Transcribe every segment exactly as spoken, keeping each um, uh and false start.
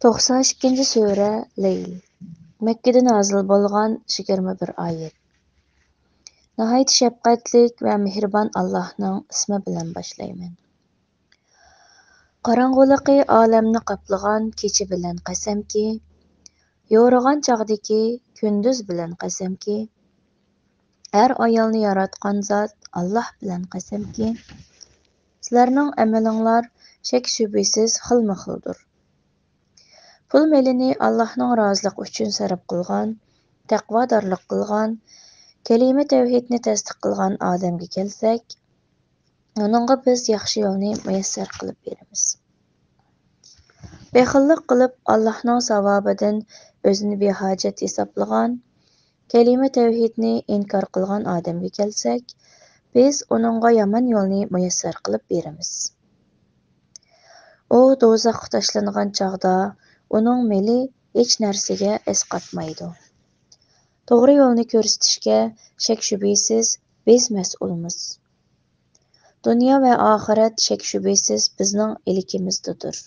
توقسان ئىككىنچى سۈرە، لەيل. مەككىدە نازىل بولغان، يىگىرمە بىر ئايەت. ناھايىتى شەپقەتلىك ۋە مېھرىبان ئاللاھنىڭ ئىسمى بىلەن باشلايمەن. قاراڭغۇلۇقى ئالەمنى قاپلىغان كېچە بىلەن قەسەمكى، يورۇغان چاغدىكى كۈندۈز بىلەن قەسەمكى، ئەر-ئايالنى ياراتقان زات ئاللاھ بىلەن قەسەمكى، سىلەرنىڭ ئەمىلىڭلار شەك-شۈبھىسىز خىلمۇ خىلدۇر. پۇل-مېلىنى ئاللاھنىڭ رازىلىقى ئۈچۈن سەرپ قىلغان، تەقۋادارلىق قىلغان، كەلىمە تەۋھىدنى تەستىق قىلغان ئادەمگە كەلسەك، ئۇنىڭغا بىز ياخشى يولنى مۇيەسسەر قىلىپ بېرىمىز. بېخىللىق قىلىپ، ئاللاھنىڭ ساۋابىدىن ئۆزىنى بىھاجەت ھېسابلىغان، كەلىمە تەۋھىدنى ئىنكار قىلغان ئادەمگە كەلسەك، بىز ئۇنىڭغا يامان يولنى مۇيەسسەر قىلىپ بېرىمىز. ئۇ دوزاخقا تاشلانغان چاغدا ئۇنىڭ مېلى ھېچ نەرسىگە ئەسقاتمايدۇ. توغرا يولنى كۆرسىتىشكە شەك-شۈبھىسىز بىز مەسئۇلمىز. دۇنيا ۋە ئاخىرەت شەك-شۈبھىسىز بىزنىڭ ئىلكىمىزدىدۇر.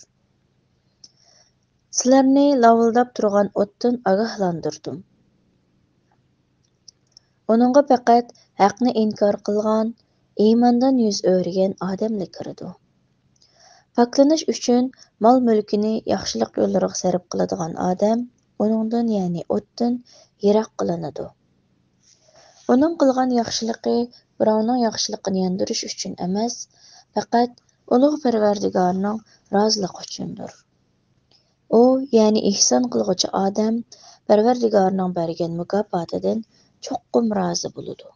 سىلەرنى لاۋۇلداپ تۇرغان ئوتتىن ئاگاھلاندۇردۇم. ئۇنىڭغا پەقەت ھەقنى ئىنكار قىلغان، ئىماندىن يۈز ئۆرۈگەن ئادەملا كىرىدۇ. پاكلىنىش ئۈچۈن مال-مۈلكىنى ياخشىلىق يوللىرىغا سەرپ قىلىدىغان ئادەم ئۇنىڭدىن، يەنى ئوتتىن يىراق قىلىنىدۇ. ئۇنىڭ قىلغان ياخشىلىقى بىراۋنىڭ ياخشىلىقىنى ياندۇرۇش ئۈچۈن ئەمەس، پەقەت ئۇلۇغ پەرۋەردىگارنىڭ رازىلىقى ئۈچۈندۇر. ئۇ، يەنى ئېھسان قىلغۇچى ئادەم پەرۋەردىگارنىڭ بەرگەن مۇكاپاتىدىن چوقۇم رازى بولىدۇ.